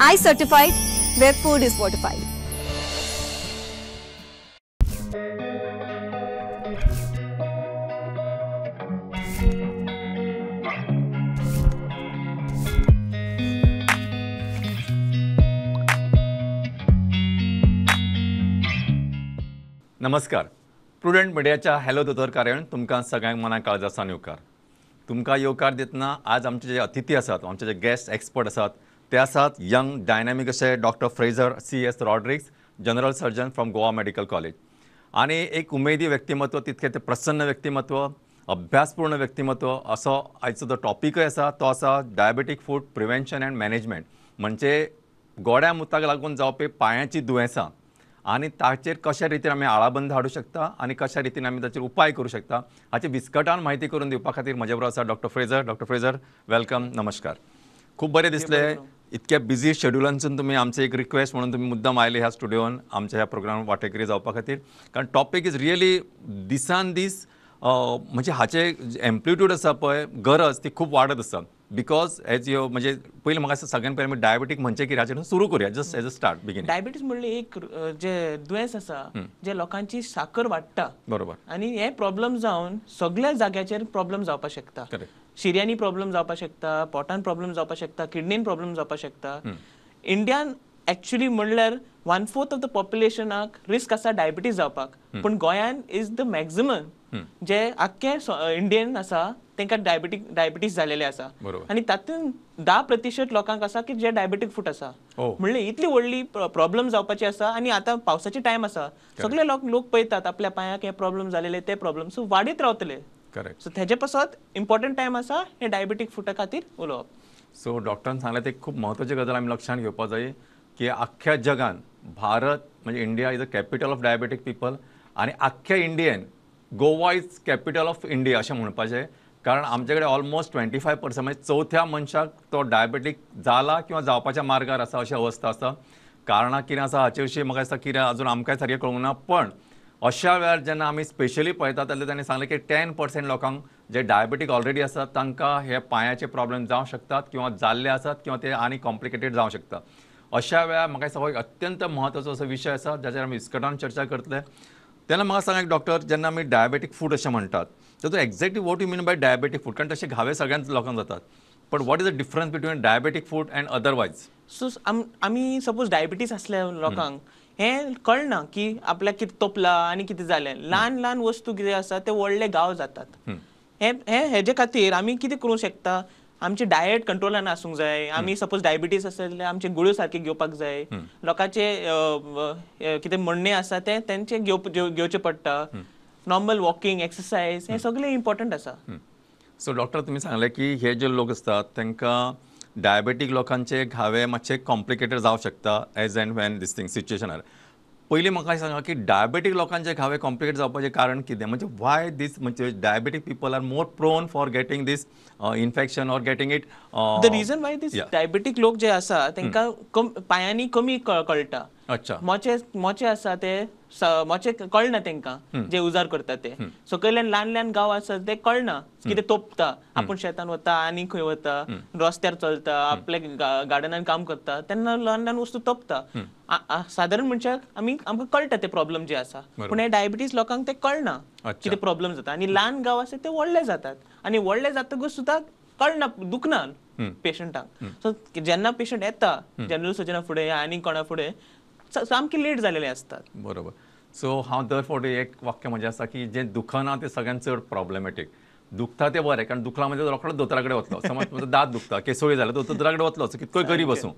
I certified, where food is fortified. नमस्कार, prudent मिडियाच्या hello दोतोर कार्यावळीन तुमकां सगळ्यांक मना काळजासान येवकार. तुमकां येवकार दितना आज आमचे जे अतिथी आसात, आमचे जे गेस्ट एक्सपर्ट आसात ते आसात यंग डायनॅमीक अशे doctor Fraser C S Rodrigues, general surgeon from Goa medical college. आनी एक उमेदी व्यक्तिमत्व, तितकें तें प्रसन्न व्यक्तिमत्व, अभ्यासपूर्ण व्यक्तिमत्व असो आयचो जो टॉपिकय आसा तो आसा diabetic foot prevention and management, म्हणजे गोड्या मुताक लागून जावपी पांयाची दुयेंसां आनी ताचेर कशा रितीन आमी आळाबंद हाडूं शकता आनी कशा रितीन आमी ताचेर उपाय करूं शकता हाची विस्कटान म्हायती करून दिवपा खातीर म्हजे बरोबर आसा doctor Fraser. Doctor Fraser, welcome, नमस्कार. खूब बरें दिसलें इतक्या बिजी शेड्युलांसून तुमी आमचे एक रिक्वेस्ट म्हणून तुमी मुद्दम आयले ह्या स्टुडियोन आमच्या ह्या प्रोग्राम वांटेकरी जावपा खातीर, कारण टॉपीक is really दिसान दीस म्हणजे हाचे एम्प्लिट्यूड आसा पळय, गरज ती खूब वाडत आसा. Because as यो म्हणजे पयलीं म्हाका सगळ्यान पयलीं आमी डायबेटीक म्हणजे कितें हाचेर सुरू करुया, just as a start beginning. Diabetes म्हणल्यार एक जे दुयेंस आसा जे लोकांची साकर वाडटा, बरोबर, आनी हे प्रॉब्लम जावन सगळ्या जाग्याचेर प्रॉब्लम जावपाक शकता. शिऱ्यांनी प्रॉब्लम जावपाक शकता, पोटान प्रॉब्लम जावपाक शकता, किडनीन प्रॉब्लम जावपाक शकता. इंडियान एक्चुअली म्हणल्यार 1/4 ऑफ the पॉप्युलेशनाक रिस्क आसा डायबिटीज जावपाक, पूण गोंयान is the maximum जे आख्खे इंडियन आसा तांकां डायबिटीज जालेले आसा. आनी तातूंत 10% लोकांक आसा की जे डायबेटीक फूट आसा. म्हणल्यार इतली व्हडली प्रॉब्लम जावपाची आसा. आनी आतां पावसाची टायम आसा, सगळे लोक पळयतात आपल्या पांयाक हे प्रॉब्लम जालेले ते प्रॉब्लम, सो वाडीत रावतले. करेक्ट. सो तेजे पासत इम्पॉर्टंट टायम आसा हे डायबेटीक फुटा खातीर उलोवप. सो डॉक्टरान सांगलें ते खूब म्हत्वाची गजाल आमी लक्षांत घेवपाक जाय की आख्ख्या जगान भारत म्हणजे India is a capital of diabetic people आनी आख्ख्या Indian Goa is capital of India अशें म्हणपाचें, कारण आमचे कडेन ऑलमोस्ट 25% म्हणजे चवथ्या मनशाक तो डायबेटीक जाला किंवा जावपाच्या मार्गार आसा अशी अवस्था आसा. कारणां कितें आसा हाचे विशीं म्हाका दिसता कितें अजून आमकांय सारकें कळूंक ना, पण अशा वेळार जेन्ना आमी स्पेशली पळयतात जाल्यार तांणी सांगलें की 10% लोकांक जे डायबेटीक ऑलरेडी आसात तांकां हे पांयाचे प्रॉब्लम जावं शकतात किंवा जाल्ले आसात किंवा ते आनी कॉम्प्लिकेटेड जावं शकता. अशा वेळार म्हाका दिसता हो एक अत्यंत म्हत्वाचो असो विशय आसा जाचेर आमी विस्कटावन चर्चा करतले. तेन्ना म्हाका सांगा डॉक्टर, जेन्ना आमी डायबेटीक फूड अशें म्हणटात तातूंत exactly what you mean by diabetic foot, कारण तशे घावे सगळ्यांच लोकांक जातात, पण what is the difference between diabetic foot and otherwise? So आमी सपोज डायबिटीज आसल्या लोकांक हें कळना की आपल्याक कितें तोपला आनी कितें जालें, ल्हान ल्हान वस्तू कितें आसा ते व्हडले घाव जातात. हे हेजे खातीर आमी कितें करूंक शकता, आमची डायट कंट्रोलान आसूंक जाय. आमी सपोज डायबिटीज आसा जाल्यार आमचे गुळयो सारके घेवपाक जाय, लोकांचे कितें म्हणणें आसा तें तेंचें घेवचें पडटा, नॉर्मल वॉकिंग, एक्सरसायज हें सगळें इम्पॉर्टंट आसा. सो डॉक्टर, तुमी सांगलें की हे जे लोक आसतात तांकां डायबेटीक लोकांचे घावे मातशे कॉम्प्लिकेटेड जावं शकता as and when this thing situation are. पयलीं म्हाका सांगा की डायबेटीक लोकांचे घावे कॉम्प्लिकेट जावपाचें कारण कितें, म्हणजे वाय दीस, म्हणजे diabetic people are more prone for getting this infection or getting it? The reason why this diabetic लोक जे आसा तांकां पांयांनी कमी कळटा. अच्छा, मोचे मोचे आसा ते मोचे कळना तांकां, जे उजार करता ते सकयल्यान ल्हान ल्हान गांव आसा ते कळना कितें तोपता, आपूण शेतान वता आनी खंय वता, रस्त्यार चलता, आपल्या गार्डनान काम करता तेन्ना ल्हान ल्हान वस्तू तोपता. सादारण मनशाक आमी आमकां कळटा ते प्रॉब्लम जे आसा, पूण हे डायबिटीज लोकांक ते कळना कितें प्रॉब्लम जाता. आनी ल्हान गांव आसा ते व्हडले जातात आनी व्हडले जातकूच सुद्दां कळना, दुखना पेशंटाक. सो जेन्ना पेशंट येता जनरल सर्जना फुडें आनी कोणा फुडें सामके लेट जालेले आसतात. बरोबर. सो हांव दर फावटी एक वाक्य म्हजें आसा की जें दुखना तें सगळ्यांत चड प्रॉब्लेमॅटीक. दुखता तें बरें, कारण दुखला म्हणजे रोखडो दोतोरा कडेन वतलो. समज म्हजो दांत दुखता, केसोळी जाल्या, दोतोरा कडेन वतलो, कितकोय गरीब आसूं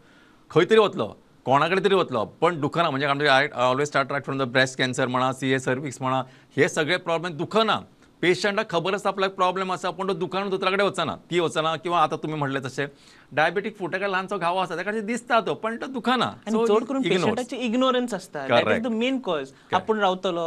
खंय तरी वतलो, कोणा कडेन तरी वतलो, पण दुखना म्हणजे आमचे I always start right from the breast cancer म्हणा, सी ए सर्विक्स म्हणा, हे सगळे प्रॉब्लेम दुखना. पेशंटाक खबर आसता आपल्याक प्रॉब्लेम आसा, पूण तो दुकान दोतोरा कडेन वचना, ती वचना. किंवा आतां तुमी म्हणलें तशें डायबेटीक फुटाक ल्हानसो घावो आसा ताका दिसता तो, पण तो दुखना. आनी चड करून पेशंटाची इग्नोरन्स आसता, that is the main cause. आपूण रावतलो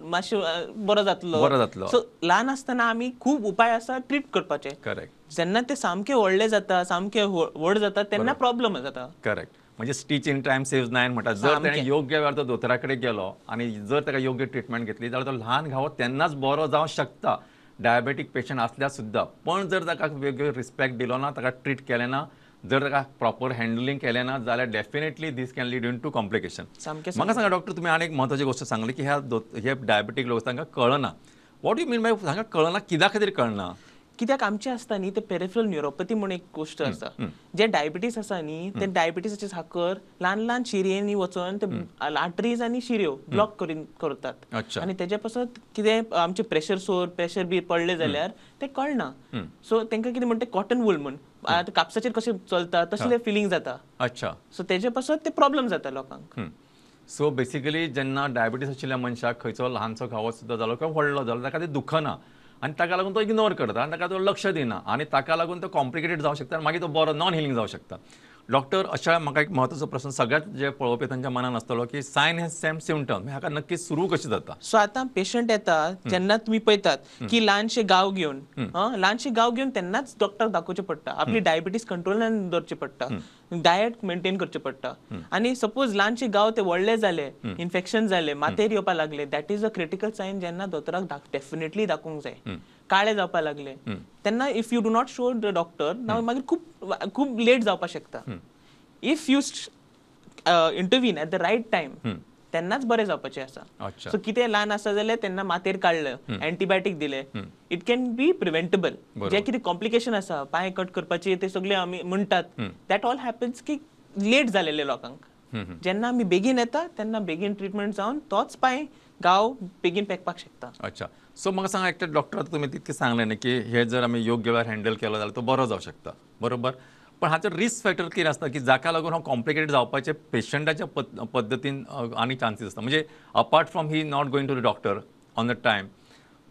मातशें बरो जातलो, बरो जातलो. सो ल्हान आसतना आमी खूब उपाय आसा ट्रीट करपाचे. करेक्ट. जेन्ना ते सामके व्हडले जाता, सामके व्हड जाता तेन्ना प्रॉब्लम जाता. करेक्ट. म्हणजे stitch in time saves 9 म्हणटा. जर ताणें योग्य वेळार तो दोतोरा कडेन गेलो आनी जर ताका योग्य ट्रिटमेंट घेतली जाल्यार तो ल्हान घावो तेन्नाच बरो जावंक शकता डायबेटीक पेशंट आसल्यार सुद्दां. पण जर ताका योग्य रिस्पेक्ट दिलो ना, ताका ट्रीट केलें ना, जर ताका प्रॉपर हँडलिंग केलें ना जाल्यार definitely this can lead into complication. सामकें. म्हाका सांगा डॉक्टर, तुमी आनी एक म्हत्वाची गोश्ट सांगली की ह्या हे डायबेटीक लोक तांकां कळना. What you mean by तांकां कळना? कित्या खातीर कळना? कित्याक आमचे आसता न्ही ते पेरिफेरल न्युरोपथी म्हूण एक गोश्ट आसा. जे डायबिटीस आसा न्ही ते डायबिटीसाचे साकर ल्हान ल्हान शिरयांनी वचोन ते आर्टरीज आनी शिरयो ब्लॉक करतात आनी तेजे पासत कितें आमचे प्रेशर सोर प्रेशर बी पडले जाल्यार ते कळना. सो तांकां कितें म्हणटा कॉटन वूल म्हूण, आतां कापसाचेर कशें चलता तसले फिलींग जाता. अच्छा. सो तेजे पासत ते प्रॉब्लम जाता लोकांक. सो बेसिकली जेन्ना डायबिटीस आशिल्ल्या मनशाक खंयचो ल्हानसो घावो सुद्दां जालो किंवा व्हडलो जालो ताका ते दुखना आनी ताका लागून तो इग्नोर करता आनी ताका तो लक्ष दिना आनी ताका लागून तो कॉम्प्लिकेटेड जावंक शकता आनी मागीर तो बरो नॉन हिलिंग जावंक शकता. डॉक्टर, अशा म्हाका एक म्हत्वाचो प्रस्न सगळ्यात जे पळोवपी तांच्या मनान आसतलो की सायन हें सेम सिमटम हाका नक्की सुरू कशी जाता? सो आतां पेशंट येता जेन्ना तुमी पळयतात की ल्हानशे गांव घेवन, ल्हानशे गांव घेवन तेन्नाच डॉक्टराक दाखोवचें पडटा. आपली डायबिटीज कंट्रोलान दवरची पडटा, डायट मेंटेन करचें पडटा. आनी सपोज ल्हानशे गांव ते व्हडले जाले, इन्फेक्शन जाले, माथेर येवपाक लागले, that is a critical sign जेन्ना दोतोराक डेफिनेटली दाखोवंक जाय. काळे जावपाक लागले तेन्ना if you do not show the doctor मागीर खूब खूब लेट जावपाक शकता. If you intervene at the right time तेन्नाच बरें जावपाचें आसा. सो कितें ल्हान आसा जाल्यार तेन्ना माथेर काडलें, एंटीबायोटीक दिलें, it can be preventable. जे कितें कॉम्प्लिकेशन आसा पांय कट करपाचे ते सगळे आमी म्हणटात that all happens की लेट जालेले लोकांक. जेन्ना आमी बेगीन येता तेन्ना बेगीन ट्रिटमेंट जावन तोच पांय गांव बेगीन पेकपाक शकता. अच्छा. सो म्हाका सांगा एकटे डॉक्टर, आतां तुमी तितकें सांगलें न्ही की हे जर आमी योग्य वेळार हँडल केलो जाल्यार तो बरो जावंक शकता, बरोबर? पण हाचो रिस्क फॅक्टर कितें आसता की जाका लागून हो कॉम्प्लिकेटेड जावपाचे पेशंटाच्या पद्दतीन आनी चान्सीस आसता? म्हणजे apart from he not going to the doctor on the time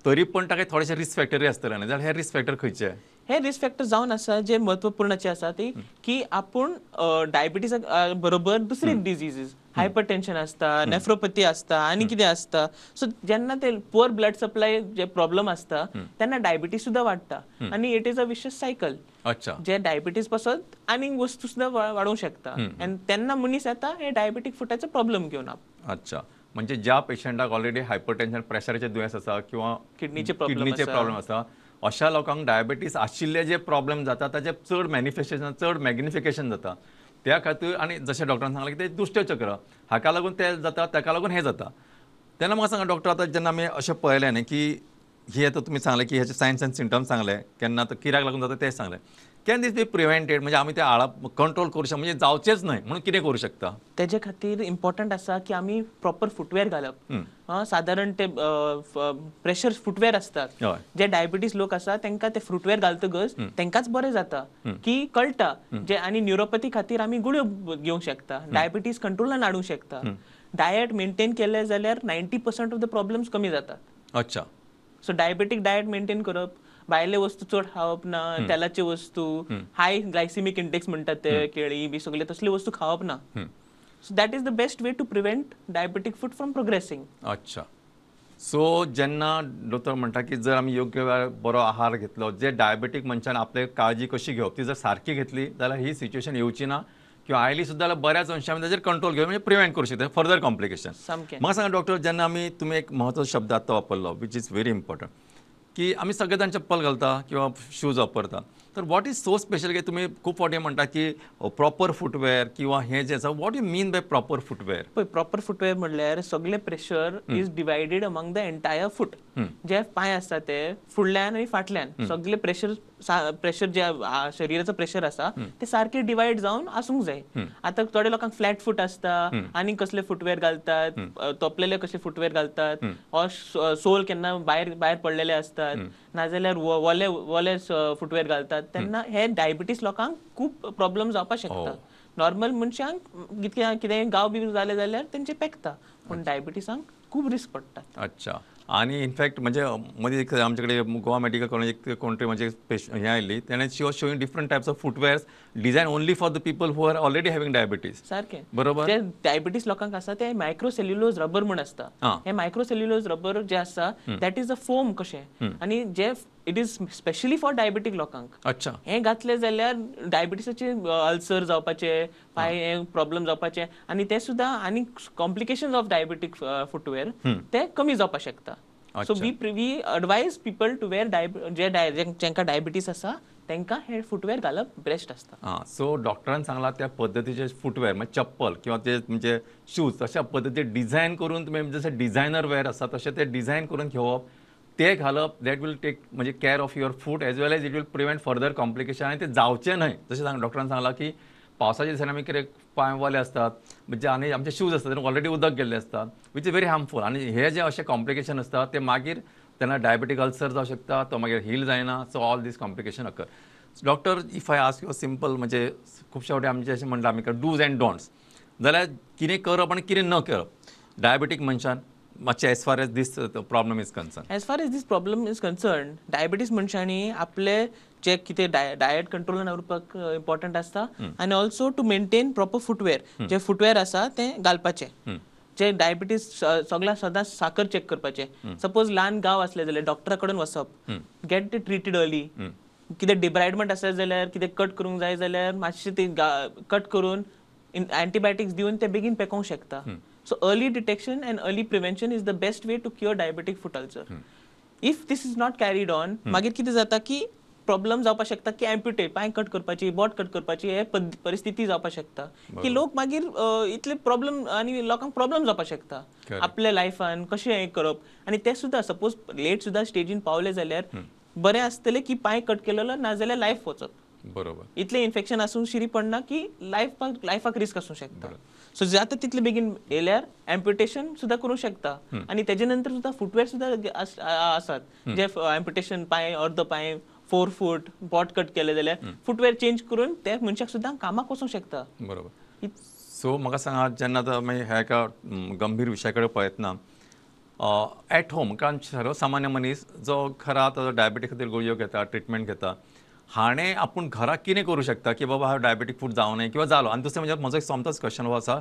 तरी पण ताका थोडेशे रिस्क फॅक्टरूय आसतले न्ही, जाल्यार हे रिस्क फॅक्टर खंयचे? हे रिस्क फॅक्टर जावन आसा जे म्हत्वपूर्णाचे आसा ती की आपूण डायबिटीसा बरोबर दुसरी डिजीजीस, हायपरटेन्शन आसता, नेफ्रोपथी आसता आनी कितें आसता. सो जेन्ना ते पुअर ब्लड सप्लाय जे प्रॉब्लम आसता तेन्ना डायबिटीस सुद्दां वाडटा आनी it is a vicious cycle. अच्छा. जे डायबिटीस पासत आनी वस्तू सुद्दां वाडोवंक शकता आनी तेन्ना मनीस येता हे डायबेटीक फुटाचो प्रॉब्लम घेवन. अच्छा. म्हणजे ज्या पेशंटाक ऑलरेडी हायपरटेन्शन प्रेशराचें दुयेंस आसा किंवा किडनीचे प्रॉब्लम आसा अशा लोकांक डायबिटीस आशिल्ले जे प्रॉब्लम जाता ताचे चड मॅनिफेस्टेशन, चड मॅग्निफिकेशन जाता त्या खातीर. आनी जशें डॉक्टरान सांगलें की ते दुश्टचक्र हाका लागून ते जाता, ताका लागून हें जाता. तेन्ना म्हाका सांगा डॉक्टर, आतां जेन्ना आमी अशें पळयलें न्ही की ही आतां तुमी सांगलें की हेचे सायन्स आनी सिमटम्स सांगले, केन्ना आतां कित्याक लागून जाता तें सांगलें, can this be prevented? म्हणजे आमी ते आळा कंट्रोल करूं शकता, म्हणजे जावचेच न्हय म्हणून कितें करूं शकता? तेजे खातीर इम्पॉर्टंट आसा की आमी प्रॉपर फुटवेअर घालप. सादारण ते प्रेशर फुटवेअर आसतात, जे डायबिटीस लोक आसा तांकां ते फुटवेअर घालतकच तांकांच बरें जाता की कळटा जे. आनी न्युरोपथी खातीर आमी गुळयो घेवंक शकता, डायबिटीस कंट्रोलान हाडूंक शकता. डायट मेंटेन केलें जाल्यार 90% ऑफ the problems कमी जातात. अच्छा. सो डायबेटीक डायट मेंटेन करप, भायले वस्तू चड खावप ना, तेलाचे वस्तू, हाय ग्लायसिमीक इंडेक्स म्हणटात ते केळी बी सगळे तसले वस्तू खावप ना. So that is the best way to prevent diabetic foot from progressing. अच्छा. सो जेन्ना दोतोर म्हणटा की जर आमी योग्य वेळार बरो आहार घेतलो, जे डायबेटीक मनशान आपले काळजी कशी घेवप ती जर सारकी घेतली जाल्यार ही सिच्युएशन येवची ना किंवा आयली सुद्दां जाल्यार बऱ्याच अंशां आमी ताजेर कंट्रोल घेवन म्हणजे प्रिवेंट करूं शकता फर्दर कॉम्प्लिकेशन. सामकें. म्हाका सांगा डॉक्टर, जेन्ना आमी तुमी एक म्हत्वाचो शब्द आतां वापरलो which is very important की आमी सगळे जाण चप्पल घालता किंवा शूज वापरता, तर what is so special की तुमी खूब फावटी म्हणटा की प्रॉपर फुटवेअर किंवा हें जें आसा, what you mean by proper footwear? पळय, प्रॉपर फुटवेअर म्हणल्यार सगळे pressure is divided among the entire foot. जे पांय आसता ते फुडल्यान आनी फाटल्यान सगळे प्रेशर प्रेशर जे शरीराचो प्रेशर आसा ते सारके डिवायड जावन आसूंक जाय. आतां थोडे लोकांक फ्लॅट फूट आसता आनी कसले फुटवेअर घालतात, तोपलेले कशे फुटवेअर घालतात, ऑर सोल केन्ना भायर भायर पडलेले आसतात, नाजाल्यार वोले वोले फुटवेअर घालतात. तेन्ना हे डायबिटीस लोकांक खूब प्रॉब्लम जावपाक शकता. नॉर्मल मनशांक कितकें कितें गांव बी जाले जाल्यार तेंचे पेकता, पूण डायबिटीसांक खूब रिस्क पडटा. अच्छा. आनी इनफॅक्ट म्हणजे मदीं एक आमचे कडेन गोवा मेडिकल कॉलेज एक कोण तरी म्हणजे हें आयिल्ली, तेणें she was showing different types of footwears design only for the people who are already having diabetes. सारकें, बरोबर. जे डायबिटीस लोकांक आसा ते मायक्रोसेल्युलोज रबर म्हूण आसता. हे मायक्रोसेल्युलोज रबर जे आसा that is a foam कशें, आनी जे it is specially for diabetic लोकांक. अच्छा. हें घातलें जाल्यार डायबिटीसाचे अल्सर जावपाचे, पांय प्रॉब्लम जावपाचे, आनी ते सुद्दां आनी कॉम्प्लिकेशन ऑफ डायबेटीक फुटवेअर ते कमी जावपाक शकता. So we advise people to wear जे जांकां डायबिटीज आसा तांकां हे फुटवेअर घालप बेस्ट आसता. हां, सो डॉक्टरान सांगला त्या पद्दतीचे फुटवेअर म्हणजे चप्पल किंवा ते म्हणजे शूज अशा पद्दतीन डिझायन करून तुमी जशें डिझायनर वेअर आसा तशें ते डिझायन करून घेवप, ते घालप, that will take म्हणजे care of your foot as well as it will prevent further complication. आनी ते जावचें न्हय जशें डॉक्टरान सांगलां की पावसाच्या दिसांनी आमी कितें पांय वाले आसतात म्हणजे आनी आमचे शूज आसतात तेन्ना ऑलरेडी उदक गेल्लें आसता, which is very harmful. आनी हे जे अशे कॉम्प्लिकेशन आसता ते मागीर तेन्ना डायबेटीक अल्सर जावं शकता, तो मागीर हील जायना, so all these complication occur. Doctor, if I ask you simple म्हणजे खुबशे फावटी आमचे अशें म्हणटा आमी डूज एंड डोंट्स, जाल्यार कितें करप आनी कितें न करप डायबेटीक मनशान मातशें as far as this problem is concern? As far as this problem is concern, diabetes मनशांनी आपले जे कितें डायट कंट्रोलान दवरपाक इम्पॉर्टंट आसता आनी also to maintain proper footwear. J footwear आसा तें घालपाचें. जे डायबिटीज सगळ्या सदांच साकर चॅक करपाचें. सपोज ल्हान गांव आसले जाल्यार डॉक्टरा कडेन वचप, गेट it treated early. कितें डिब्रायडमेंट आसा जाल्यार कितें कट करूंक जाय जाल्यार मातशें ते कट करून एंटीबायोटिक्स दिवन ते बेगीन पेकोवंक शकता. So early detection and early prevention is the best way to cure diabetic foot ulcer. If this is not carried on, मागीर कितें जाता की प्रॉब्लम जावपाक शकता की एम्प्युटेट, पांय कट करपाची, बोट कट करपाची हे परिस्थिती जावपाक शकता की लोक मागीर इतले प्रॉब्लम आनी लोकांक प्रॉब्लम जावपाक शकता आपल्या लायफान कशें हें करप. आनी ते सुद्दां सपोज लेट सुद्दां स्टेजीन पावले जाल्यार बरें आसतलें की पांय कट केलेलो नाजाल्यार लायफ वचप. बरोबर, इतलें इन्फेक्शन आसून शिरी पडना की लायफाक रिस्क आसूं शकता. सो जाता तितले बेगीन येयल्यार एम्प्युटेशन सुद्दां करूंक शकता. आनी तेजे नंतर सुद्दां फुटवेअर सुद्दां आसात जे एम्प्युटेशन पांय अर्दो पांय 4 फूट बोट कट केले जाल्यार फुटवेअर चेंज करून त्या मनशाक सुद्दां कामाक वचूंक शकता. बरोबर. सो म्हाका सांगा, जेन्ना आतां मागीर ह्या एका गंभीर विशया कडेन पळयतना एट होम, कारण सर्वसामान्य मनीस जो घरा आतां डायबेटी खातीर गुळयो घेता, ट्रिटमेंट घेता, हाणें आपूण घरा कितें करूं शकता की बाबा हांव डायबेटीक फूड जावं नये किंवा जालो. आनी दुसरें म्हणजे म्हजो एक सोमतोच क्वेश्चन हो आसा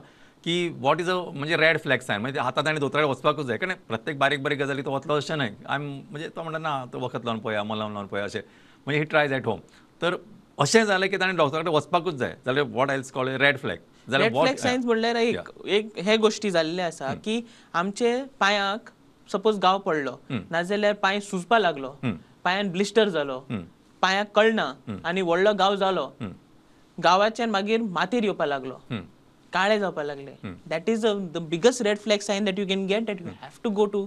की what is a म्हणजे रेड फ्लॅग सायन, म्हणजे आतां ताणें दोतोरा कडेन वचपाकूच जाय, कारण प्रत्येक बारीक बारीक गजाली तो वतलो अशें न्हय. I am म्हणजे तो म्हणटा ना तो वखद लावन पळया, मलम लावन पळया, अशें म्हणजे ही ट्रायज एट होम. तर अशें जालें की ताणें डॉक्टरा कडेन वचपाकूच जाय जाल्यार what else called red flag? Red flag signs म्हणल्यार एक हे गोश्टी जाल्ले आसा की आमचे पांयाक सपोज गांव पडलो नाजाल्यार पांय सुजपा लागलो, पांयान ब्लिस्टर जालो, पांयाक कळना आनी व्हडलो गांव जालो, गांवाच्यान मागीर मातेर येवपा लागलो, काळे जावपा लागले, that is the biggest red flag sign that you can get, that you have to go to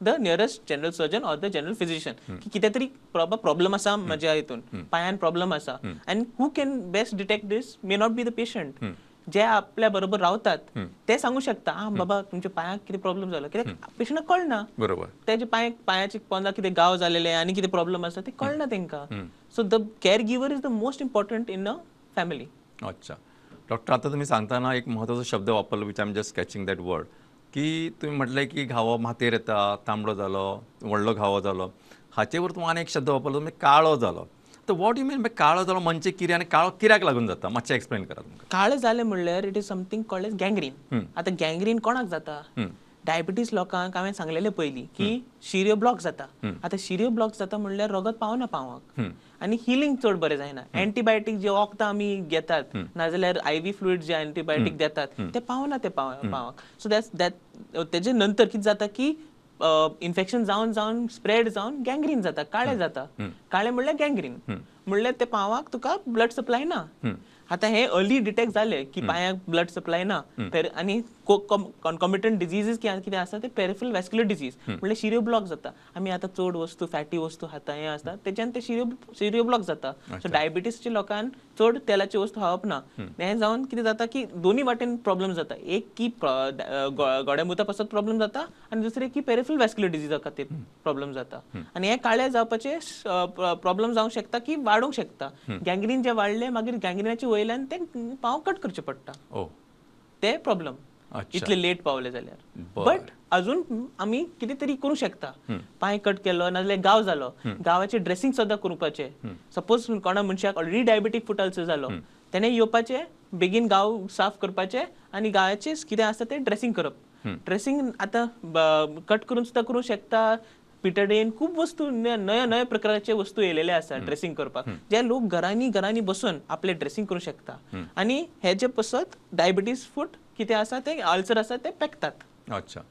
the nearest general surgeon or the general physician की कितें तरी प्रॉब्लम आसा म्हज्या हितून, पांयान प्रॉब्लम आसा. And who can best detect this may not be the patient, जे आपल्या बरोबर रावतात ते सांगू शकता, आं बाबा तुमच्या पांयाक कितें प्रॉब्लम जालो, कित्याक पेशंटाक कळना. बरोबर, तेजे पांयाचे पोंदा कितें गांव जालेले आनी कितें प्रॉब्लम आसा ते कळना तेंकां. So the care giver is the most important in a family. अच्छा डॉक्टर, आतां तुमी सांगतना एक म्हत्वाचो शब्द वापरलो which I am just catching that word, की तुमी म्हटलें की घावो मातयेर येता, तांबडो जालो, व्हडलो घावो जालो, हाचे वर तुमी आनी एक शब्द वापरलो तुमी काळो जालो. तर what you mean by काळो जालो म्हणजे कितें आनी काळो कित्याक लागून जाता, मातशें एक्सप्लेन करात तुमकां. काळो जालें म्हणल्यार it is something called as gangrene. आतां गँग्रीन कोणाक जाता? डायबिटीज लोकांक हांवें सांगलेलें पयलीं की शिरयो ब्लॉक जाता. आतां शिरयो ब्लॉक जाता म्हणल्यार रगत पावना पावाक आनी हिलींग चड बरें जायना. एंटीबायोटीक जे वखदां आमी घेतात नाजाल्यार आयव्ही फ्लुइड जे एंटीबायोटीक देतात ते पावना ते पावाक. So that's that. तेजे नंतर कितें जाता की इन्फेक्शन जावन जावन स्प्रेड जावन गँग्रीन जाता, काळे जाता. काळे म्हणल्यार गँग्रीन म्हणल्यार ते पावाक तुका ब्लड सप्लाय ना. आतां हे अर्ली डिटेक्ट जाले की पांयाक ब्लड सप्लाय ना आनी कॉन्कॉमिटंट डिजीजीस कितें आसा ते पेरिफेरल वॅस्क्युलर डिजीज म्हणल्यार शिरयो ब्लॉक जाता. आमी आतां चड वस्तू फॅटी वस्तू खाता हें आसता तेच्यान ते शिरयो ब्लॉक जाता. सो डायबिटीसच्या लोकांक चड तेलाच्यो वस्तू खावप ना. हें जावन कितें जाता की दोनी वाटेन प्रॉब्लम जाता, एक की गोडेमुता पासत प्रॉब्लम जाता आनी दुसरें की पेरिफेरल वॅस्क्युलर डिजीजा खातीर प्रॉब्लम जाता. आनी हे काळे जावपाचे प्रॉब्लम जावंक शकता की वाडूंक शकता. गँग्रीन जे वाडले मागीर गँग्रीनाचे वयल्यान ते पांव कट करचे पडटा, ते प्रॉब्लम इतले लेट पावले जाल्यार. बट अजून आमी कितें तरी करूंक शकता. पांय कट केलो नाजाल्यार गांव जालो, गांवाचे ड्रेसिंग सुद्दां करपाचें. सपोज कोणा मनशाक ऑलरेडी डायबेटीक फूट अल्सर जालो, तेणें येवपाचें बेगीन गांव साफ करपाचें आनी गांवाचें कितें आसता तें ड्रेसिंग करप. ड्रेसिंग आतां कट करून सुद्दां करूंक शकता. पिटडेन खूब वस्तू नव्या नव्या प्रकारचे वस्तू येयलेले आसा ड्रेसिंग करपाक, जे लोक घरांनी घरांनी बसून आपले ड्रेसिंग करूंक शकता. आनी हेजे पसत डायबिटीज फूट कितें आसा ते अल्सर आसा ते पेकतात. अच्छा,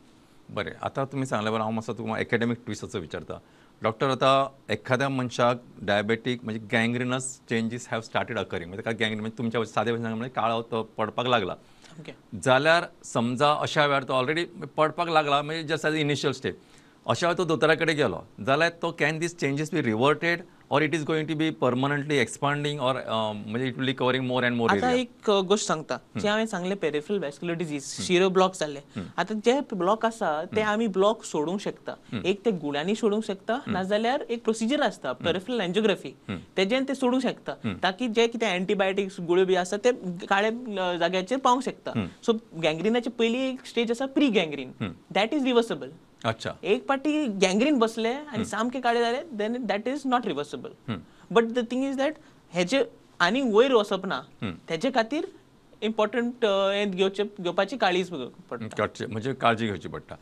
बरें, आतां तुमी सांगले बरें, हांव मातसो तुका एकेडमीक ट्विस्टाचो विचारता डॉक्टर. आतां एखाद्या मनशाक डायबेटीक म्हणजे gangrenous changes have started occurring, म्हणजे ताका गँग्रीन म्हणजे तुमच्या सादे भाशेन म्हणजे काळो तो पडपाक लागला जाल्यार समजा अशा वेळार तो ऑलरेडी पडपाक लागला म्हणजे जस्ट एज इनिशियल स्टेप, अशा वेळार तो दोतोरा कडेन गेलो जाल्यार तो can these changes be reverted or it is going to be permanently expanding or म्हणजे it will be covering more and more? आतां एक गोश्ट सांगता, जे हांवें सांगलें पेरिफेरल वॅस्क्युलर डिजीज, शिरो ब्लॉक जाल्ले, आतां जे ब्लॉक आसा ते आमी ब्लॉक सोडूंक शकता, एक ते गुळ्यांनी सोडूंक शकता, नाजाल्यार एक प्रोसिजर आसता पेरिफेरल एन्जियोग्राफी, तेजेन ते सोडूंक शकता, ताकी जे कितें एंटीबायोटिक्स गुळ्यो बी आसा ते काळे जाग्याचेर पावूंक शकता. सो गँग्रिनाची पयली एक स्टेज आसा pre gangrene, that is reversible. अच्छा, एक पाटी गँग्रीन बसले आनी सामके काळे जाले then that is not reversible. But the thing is that हेजे आनी वयर वचप ना, तेजे खातीर इम्पॉर्टंट हें घेवपाची काळजी पडटा, म्हणजे काळजी घेवची पडटा.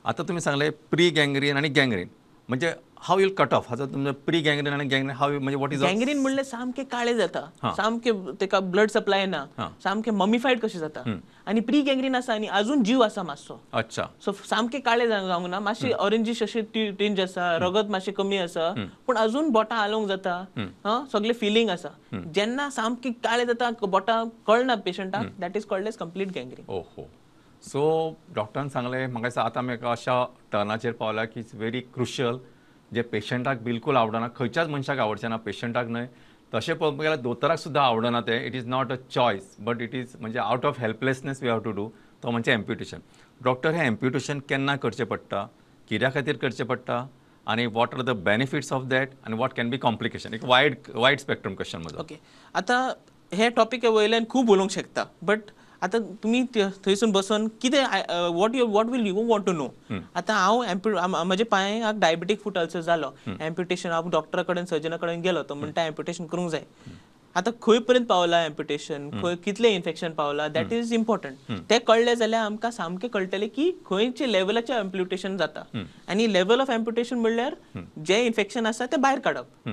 आतां तुमी सांगले प्री गँग्रीन आनी गँग्रीन, म्हणजे how you'll cut off हाचो तुमचो प्री गँग्रीन आनी गँग्रीन हाव म्हणजे what is gangrene? म्हणल्यार सामके काळे जाता, सामके तेका ब्लड सप्लाय ना, सामके ममिफायड कशें जाता. आनी प्री गँग्रीन आसा आनी अजून जीव आसा मातसो. अच्छा, सो सामके काळे जावंक ना, मातशे ऑरेंजीश अशें टिंज आसा, रगत मातशें कमी आसा, पूण अजून बोटां हालोवंक जाता, सगळे फिलींग आसा. जेन्ना सामके काळे जाता बोटां कळना पेशंटाक, that is called as complete gangrene. ओहो, सो डॉक्टरान सांगलें म्हाका दिसता आतां आमी एका अशा टर्नाचेर पावल्या की it's very crucial, जे पेशंटाक बिलकूल आवडना, खंयच्याच मनशाक आवडचें ना, पेशंटाक न्हय तशें पळोवपाक गेल्यार दोतोराक सुद्दां आवडना तें. It is not a choice but it is म्हणजे out of helplessness we have to do, तो म्हणजे एम्प्युटेशन. डॉक्टर, हें एम्प्युटेशन केन्ना करचें पडटा, कित्या खातीर करचें पडटा आनी what are the benefits of that आनी what can be complication? एक वायड स्पेक्ट्रम क्वेश्चन म्हजो. ओके, आतां हे टॉपिक वयल्यान खूब उलोवंक शकता, बट आतां तुमी थंयसून बसून कितें what you what will you want to know. आतां हांव म्हज्या पांयाक डायबेटीक फूट अल्सर जालो, एम्प्युटेशन, हांव डॉक्टरा कडेन सर्जना कडेन गेलो, तो म्हणटा एम्प्युटेशन करूंक जाय. आतां खंय पर्यंत पावला एम्प्युटेशन, खंय कितलें इन्फेक्शन पावला, that is important. तें कळ्ळें जाल्यार आमकां सामकें कळटलें की खंयचे लेवलाचें एम्प्युटेशन जाता. आनी लेवल ऑफ एम्प्युटेशन म्हणल्यार जें इन्फेक्शन आसा तें भायर काडप,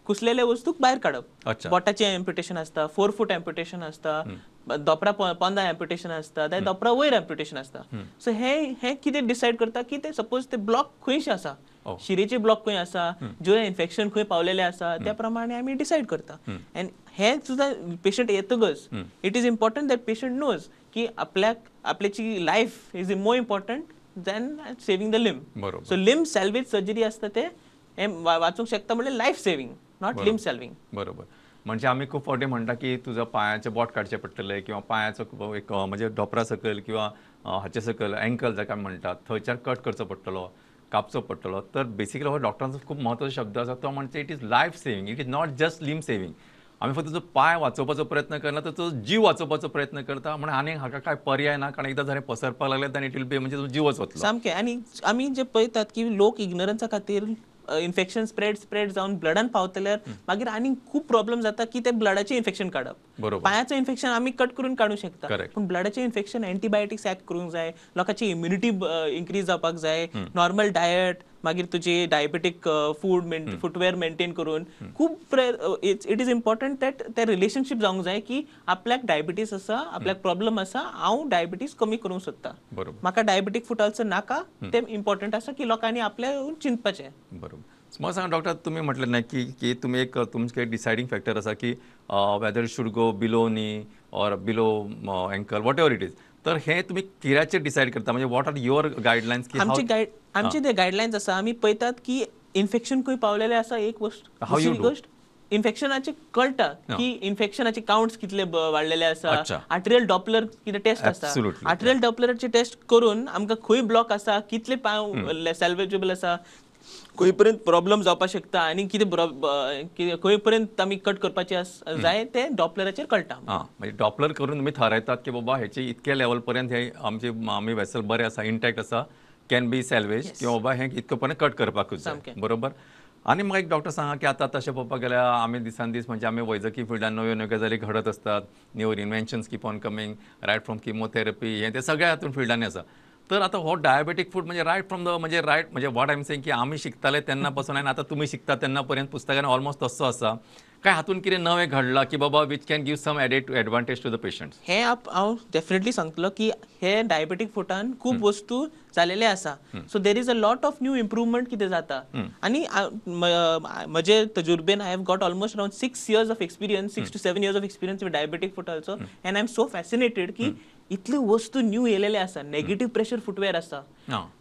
कुसलेले वस्तूक भायर काडप. बोटाचें एम्प्युटेशन आसता, 4 फूट एम्प्युटेशन आसता, दोपरा पोंदा एम्प्युटेशन आसता, त्या दोपरा वयर एम्प्युटेशन आसता. सो हे कितें डिसायड करता की ते सपोज ते ब्लॉक खंयशे आसा, शिरेचे ब्लॉक खंय आसा, जे इन्फेक्शन खंय पावलेले आसा, त्या प्रमाणे आमी डिसायड करता. आनी हे सुद्दां पेशंट येतकच it is important that patient knows की आपल्याक आपल्याची life is more important than saving the limb. So limb salvage surgery आसता ते हे वाचूंक शकता, म्हणल्यार life saving, not limb salving. बरोबर, म्हणजे आमी खूब फावटी म्हणटा की तुजो पांयाचें बोट काडचें पडटलें किंवा पांयाचो एक म्हणजे डोपरा सकयल किंवा हाचे सकयल एंकल जाका म्हणटात थंयच्यान कट करचो पडटलो, कापचो पडटलो. तर बेसिकली हो डॉक्टरांचो खूब म्हत्वाचो शब्द आसा, तो म्हणजे it is life saving, it is not just limb saving. आमी फक्त तुजो पांय वाचोवपाचो प्रयत्न करना तर तुजो जीव वाचोवपाचो प्रयत्न करता, म्हणून आनी हाका काय पर्याय ना, कारण एकदां जर पसरपाक लागलें then it will be म्हणजे तुजो जीवच वतलो सामकें. आनी आमी जे पळयतात की लोक इग्नोरन्सा खातीर इन्फेक्शन स्प्रेड जावन ब्लडान पावतल्यार मागीर आनी खूब प्रॉब्लम जाता की ते ब्लडाचें इन्फेक्शन काडप. पांयाचें इन्फेक्शन आमी कट करून काडूंक शकता, पूण ब्लडाचें इन्फेक्शन एंटीबायोटिक्स ऍक्ट करूंक जाय, लोकांची इम्युनिटी इन्क्रीज जावपाक जाय, नॉर्मल डायट, मागीर तुजी डायबेटीक फूड फुटवेअर मेंटेन करून खूब it is important that ते रिलेशनशीप जावंक जाय की आपल्याक डायबिटीज आसा, आपल्याक प्रॉब्लम आसा, हांव डायबिटीज कमी करूंक सोदता, म्हाका डायबेटीक फूट अल्सर नाका. तें इम्पॉर्टंट आसा की लोकांनी आपल्या चिंतपाचें. बरोबर. म्हाका सांगा डॉक्टर, तुमी म्हटलें न्ही की की तुमी एक तुमचें डिसायडींग फॅक्टर आसा की whether should go below knee or below ankle whatever it is, तर हे तुमी कित्याचेर डिसायड करता, म्हणजे what are your guidelines? आमचे ते गायडलायन्स आसा, आमी पळयतात की इन्फेक्शन खंय पावलेलें आसा, एक गोश्ट. दुसरी गोश्ट इन्फेक्शनाचे कळटा की इन्फेक्शनाचे काउंट्स कितले वाडलेले आसा, आर्टेरियल डॉपलर कितें टेस्ट आसा, आर्टेरियल डॉपलराची टेस्ट करून आमकां खंय ब्लॉक आसा, कितले पांय सॅल्वेजेबल आसा, खंय पर्यंत प्रॉब्लम जावपाक शकता आनी कितें खंय पर्यंत आमी कट करपाचे जाय ते डॉपलराचेर कळटा. म्हणजे डॉपलर करून तुमी थारायतात की बाबा हेचे इतके लेवल पर्यंत हे आमचे आमी वेसल बरें आसा, इंटॅक्ट आसा, can be salvage, किंवा बाबा हें इतके पर्यंत कट करपाकूच जाय. बरोबर. आनी म्हाका एक डॉक्टर सांगा की आतां तशें पळोवपाक गेल्यार आमी दिसान दीस म्हणजे आमी वैजकी फिल्डान नव्यो नव्यो गजाली घडत असतात, new inventions keep on coming, right from chemotherapy, हें तें सगळ्या हातून फिल्डांनी आसा. तर आतां हो डायबेटीक फूड म्हणजे रायट फ्रॉम the म्हणजे रायट म्हणजे what I am saying की आमी शिकताले तेन्ना पासून आनी आतां तुमी शिकता तेन्ना पर्यंत पुस्तकांनी ऑलमोस्ट तसो आसा, काय हातून कितें नवें घडलां की बाबा which can give some added advantage to the patients? हें हांव डेफिनेटली सांगतलो की हे डायबेटीक फुटान खूब वस्तू जालेले आसा. So there is a lot of new improvement कितें जाता. आनी म्हजे तजुर्बेन I have got almost around 6 years of experience, 6 to 7 years of experience with diabetic foot also, and I am so fascinated की इतल्यो वस्तू न्यू येयलेले आसा. नेगेटीव प्रेशर फुटवेअर आसा,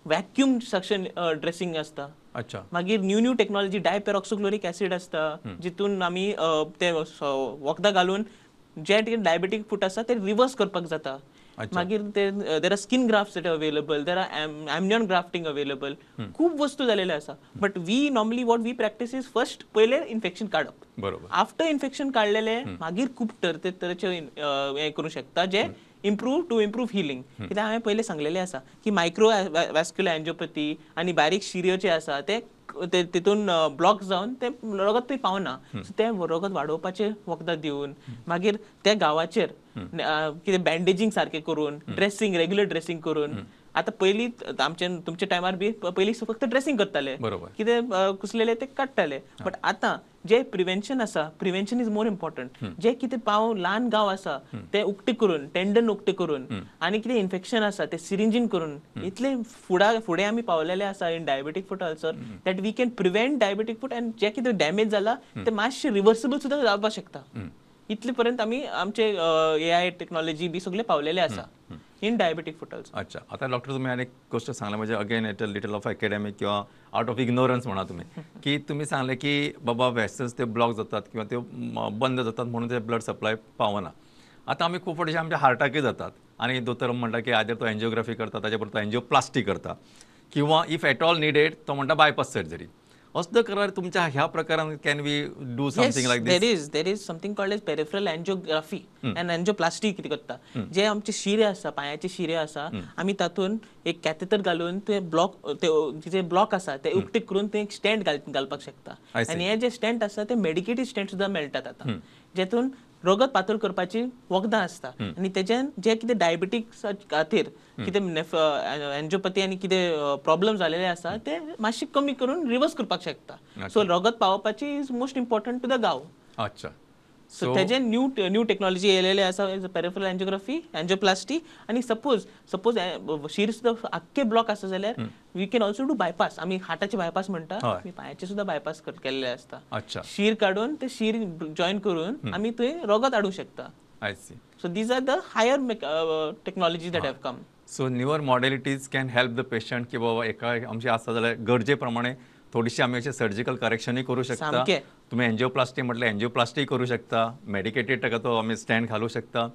vacuum suction dressing आसता, मागीर new new technology diperoxychloric acid आसता, जितून आमी ते वखदां घालून जे कितें डायबेटीक फूट आसा ते रिवर्स करपाक जाता. मागीर ते there are skin grafts available, there are amnion grafting available, खूब वस्तू जालेले आसा. But we normally what we practice is first पयले इन्फेक्शन काडप, बरोबर. आफ्टर इन्फेक्शन काडलेले मागीर खूब तरेचे हें करूं शकता जे इम्प्रूव टू इम्प्रूव हिलींग. कित्याक हांवें पयलीं सांगलेलें आसा की मायक्रो वॅस्क्युलर एन्जियोपॅथी आनी बारीक शिरयो जे आसा ते तितून ब्लॉक जावन ते रगत थंय पावना. सो तें रगत वाडोवपाचें वखदां दिवन, मागीर त्या गांवाचेर कितें बँडेजींग सारकें करून, ड्रेसिंग रेगुलर ड्रेसिंग करून. आतां पयलीं आमचे तुमच्या टायमार बी पयलीं फक्त ड्रेसिंग करताले, कितें कुसलेले ते काडटाले. बट आतां जे प्रिवेन्शन आसा, प्रिवेन्शन is more important. जे कितें पांव ल्हान गांव आसा ते उक्ते करून, टेंडन उक्ते करून, आनी कितें इन्फेक्शन आसा ते सिरिंजीन करून, इतले फुडें आमी पावलेले आसा in diabetic foot ulcer that we can prevent diabetic foot. And जे कितें डॅमेज जाला ते मातशें रिवर्सिबल सुद्दां जावपाक शकता. इतले पर्यंत आमी आमचे AI technology बी सगळे पावलेले आसा इन डायबेटीक फूट अल्सर. अच्छा, आता डॉक्टर तुम्ही अनेक गोष्ट सांगला, म्हणजे again it a little of academic किंवा आउट ऑफ इग्नोरन्स म्हणा तुम्ही, की तुम्ही सांगले की बाबा वेसल्स ते ब्लॉक जातात किंवा ते बंद जातात म्हणून ते ब्लड सप्लाय पावना. आता आमी खूब फावटी आमच्या हार्टाकय जातात आनी दोतोर म्हणटा की आयदर तो एन्जियोग्राफी करता, ताजे बरोबर तो एन्जियोप्लास्टी करता, किंवा if at all needed तो म्हणटा बायपास सर्जरी. असं करार तुमच्या ह्या प्रकारान can we do something like this? There is something called as peripheral angiography and angioplasty. कितें करता, जे आमचे शिरे आसा, पांयाचे शिरे आसा, आमी तातूंत एक कॅथेटर घालून ते ब्लॉक, ते ब्लॉक आसा ते उक्ते करून ते एक स्टँड घालपाक शकता. आनी हे जे स्टँड आसा ते मेडिकेटेड स्टँड सुद्दां मेळटात आतां, जेतून रगत पातळ करपाची वखदां आसता. आनी तेच्यान जे कितें डायबेटीक खातीर कितें एन्जियोपॅथी आनी कितें प्रॉब्लम जालेले आसा ते मातशे कमी करून रिवर्स करपाक शकता. सो रगत पावोवपाची is most important to the गांव. अच्छा, सो तेजे न्यू न्यू टेक्नॉलॉजी येयलेले आसा पेरिफेरल एन्जियोग्राफी, एन्जियोप्लास्टी. आनी सपोज सपोज शीर सुद्दां आख्खे ब्लॉक आसा जाल्यार we can also do bypass. आमी हार्टाचे बायपास म्हणटा, आमी पांयाचे सुद्दां बायपास केल्ले आसता. शीर काडून ते शीर जॉयन करून आमी थंय रगत हाडूंक शकता. So these are the higher technology that have come. So newer modalities can help the patient की बाबा एका आमची आसा जाल्यार गरजे प्रमाणे थोडीशी आमी अशें सर्जिकल करेक्शनूय करूं शकता. तुमी एन्जियोप्लास्टी म्हटल्यार एन्जियोप्लास्टी करूं शकता, मेडिकेटेड ताका तो आमी स्टँड घालूं शकता.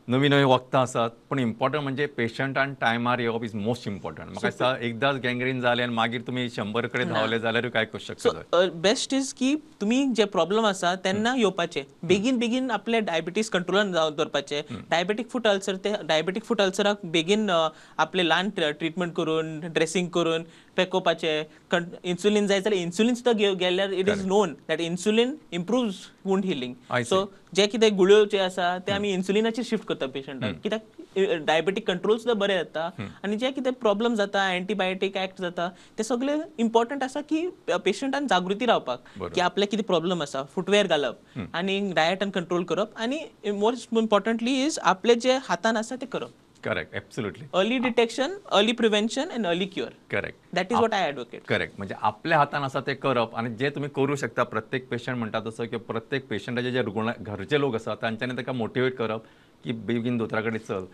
नवी नवी वखदां आसात, पूण इम्पॉर्टंट म्हणजे पेशंटान टायमार येवप is most important. म्हाका दिसता एकदांच गँग्रीन जालें आनी मागीर तुमी 100 कडेन धांवले जाल्यारूय कांय करूं शकता. बेस्ट is की तुमी जे प्रॉब्लम आसा तेन्ना येवपाचे, बेगीन बेगीन आपले डायबिटीज कंट्रोलान दवरपाचे. डायबेटीक फूट अल्सर, ते डायबेटीक फूट अल्सराक बेगीन आपले ल्हान ट्रिटमेंट करून, ड्रेसिंग करून पेकोवपाचे. इन्सुलीन जाय जाल्यार इन्सुलीन सुद्दां गेल्यार it is known that insulin improves wound healing. So जे कितें गुळयो जे आसा ते आमी इन्सुलिनाचेर शिफ्ट करता पेशंटाक, कित्याक डायबेटीक कंट्रोल सुद्दां बरें जाता. आनी जे कितें प्रॉब्लम जाता, एंटीबायोटीक एक्ट जाता, ते सगळे इम्पॉर्टंट आसा की पेशंटान जागृती रावपाक की आपल्याक कितें प्रॉब्लम आसा, फुटवेअर घालप आनी डायटान कंट्रोल करप, आनी मोस्ट इम्पॉर्टंटली is आपले जे हातान आसा ते करप. Correct, absolutely. Early detection, early prevention and early cure. Correct. That is what I advocate. Correct. म्हणजे आपल्या हातान आसा ते करप आनी जे तुमी करूं शकता. प्रत्येक पेशंट म्हणटा तसो की प्रत्येक पेशंटाचे जे घरचे लोक आसा तांच्यांनी ताका मोटिवेट करप की बेगीन दोतोरा कडेन चल,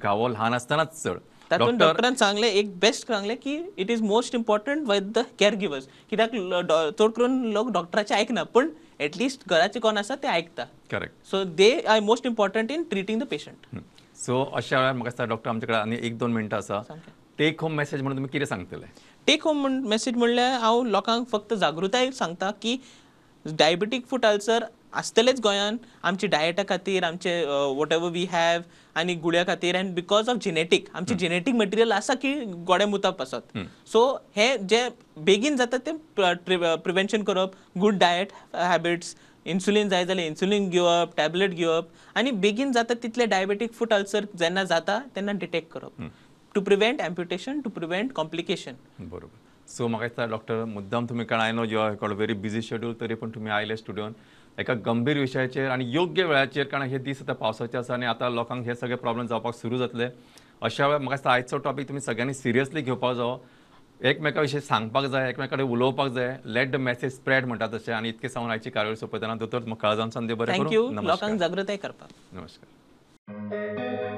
घावो ल्हान आसतनाच चल. तातूंत डॉक्टरान सांगलें, एक बेस्ट सांगलें की it is most important with the care givers. कित्याक चड करून लोक डॉक्टराचे आयकना, पण एटलिस्ट घराचे कोण आसा ते आयकता. Correct. So they are most important in treating the patient. So अशा वेळार म्हाका दिसता डॉक्टर आमचे कडेन आनी 1-2 मिनटां आसा. टेक होम मॅसेज म्हणून तुमी कितें सांगतले? टेक होम मॅसेज म्हणल्यार हांव लोकांक फक्त जागृताय सांगता की डायबेटीक फूट अल्सर आसतलेच गोंयान, आमच्या डायटा खातीर, आमचे what ever we have आनी गुळ्या खातीर, अँड because of genetic, आमचे जेनेटीक मटेरियल आसा की गोडे मुता पासत. सो हे जे बेगीन जाता ते प्रिवेन्शन करप, गुड डायट हॅबिट्स, इन्सुलीन जाय जाल्यार इन्सुलीन घेवप, टॅबलेट घेवप, आनी बेगीन जाता तितले डायबेटीक फूट अल्सर जेन्ना जाता तेन्ना डिटेक्ट करप, to prevent amputation, to prevent complication. बरोबर. सो म्हाका दिसता डॉक्टर मुद्दाम तुमी, कारण I know you are got very busy schedule, तरी पण तुमी आयले स्टुडियोन एका गंभीर विशयाचेर आनी योग्य वेळाचेर, कारण हे दीस आतां पावसाचे आसा आनी आतां लोकांक हे सगळे प्रॉब्लम जावपाक सुरू जातले. अशा वेळार म्हाका दिसता आयचो टॉपीक तुमी सगळ्यांनी सिरियसली घेवपाक जावो, एकमेका विशीं सांगपाक जाय, एकामेका कडेन उलोवपाक जाय. Let the message spread म्हणटा तशें. आनी इतकें सांगून आयची कार्यावळ सोंपयतना. दोतोर, काळजान देव बरें thank you. लोकांक जागृताय करपाक. नमस्कार.